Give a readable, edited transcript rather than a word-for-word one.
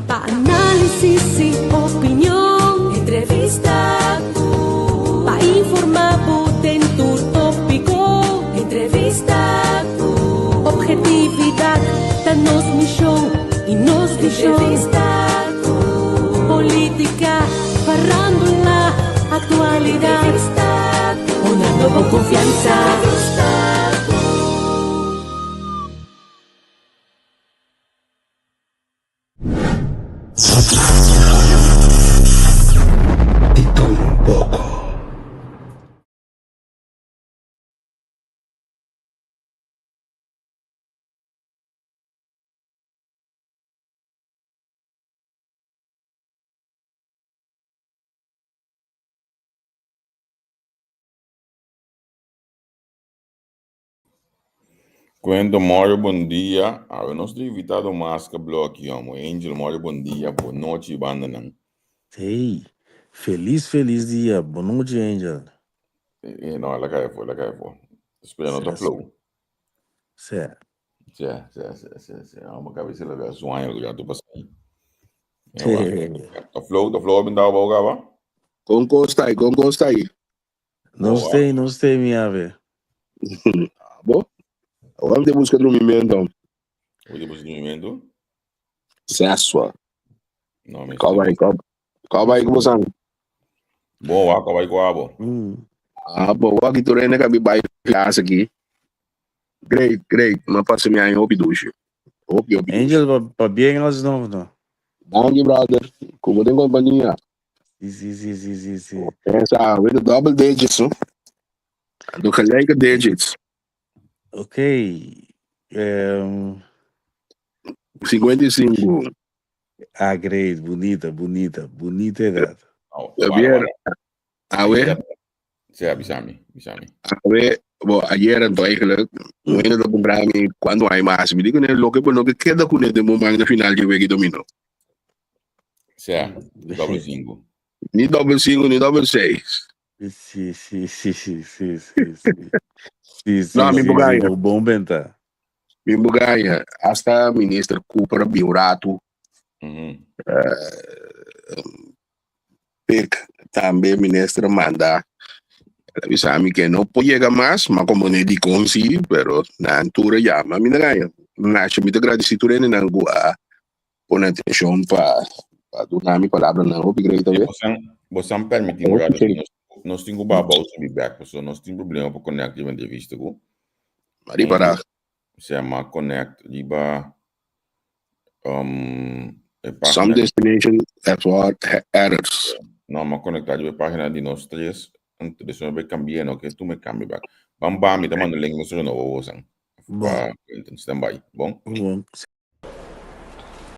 Pa análisis i opinion. Entrevista ku. Pa informá bo den tur tópiko. Entrevista ku. Obhetividat ta nos mishon i nos vishon. Entrevista ku. Polítika, farándula, aktualidat. Entrevista ku. Honrando bo konfiansa. Entrevista ku. Di tur un poko. Cuento Mario bon dia. Awe nos ta invitado mas ka bloki homo. Angel Mario bon dia, bon nochi bandanan. Hey, felis felis dia. Bon nochi Angel. Eh, no, la kai afo, la kai afo. Spera no ta flow. Sí. Sí, sí, sí, sí, sí. Amo kabisa la vea sueño que ya tu pasa. Ta flow, ta flow abindao bau gaba. Con costa ahí, con costa ahí. No stay, no stay, mi ave. Bo? Awor mi ta buska drumimento. Bo ta buska drumimento? Seswa. No, mi Kau bai, kau, kau bai ku bosan? Bo, wa, kau bai ku abo. Ah, bo, wa ki tur hende ka bi bai casa aki. Great, great. Ma pasa mi aña hopi dushi. Hopi, hopi dushi. Angel, pa, pa bien alsnog, no? Danki, brother. Ku bo den kompania. Sí, sí, sí, sí, sí, sí. Esa, with the double digits, no? De gelijke digits. Ok. Um, 55. Ah, great. Bonita, bonita, bonita edad. Oh, Javier, awe. Sí, avisami, avisami. Awe, bo, ayer anto eigenlijk, bueno ta puntra mi cuánto hay mas. Mi digo, lo que no que queda con de momento na final di wegi domino. Sea, doble cinco. Ni doble cinco, ni doble seis. Sí, sí, sí, sí, sí, sí, sí. Sí, sí, No, mi sí, bugaya. sí, bon benta. Mi bugaya. Hasta minister Cooper a bin un rato. Pek tambe minister manda. El a bisa mi que no por llega mas, ma como ne di con sí, pero nan tur a llama. Mi na gaya. Nacho, mi ta agradeci tur hende nan cu a pone atencion pa pa duna mi palabranan hopi great tambe. Bosan, bosan permiti un rato, nos, nos tin cu baba usa mi back, pasobra nos tin problema pa connect riba entrevista cu. Mari para. Se llama connect riba um, e Some página. destination have what errors. No, ma conecta riba e página di nos tres. Anto después me cambia, no que tu me cambia back. Bam bam, mi ta manda link nos renovo bosan. Bon. Pa stand by. Bon? Bon, sí.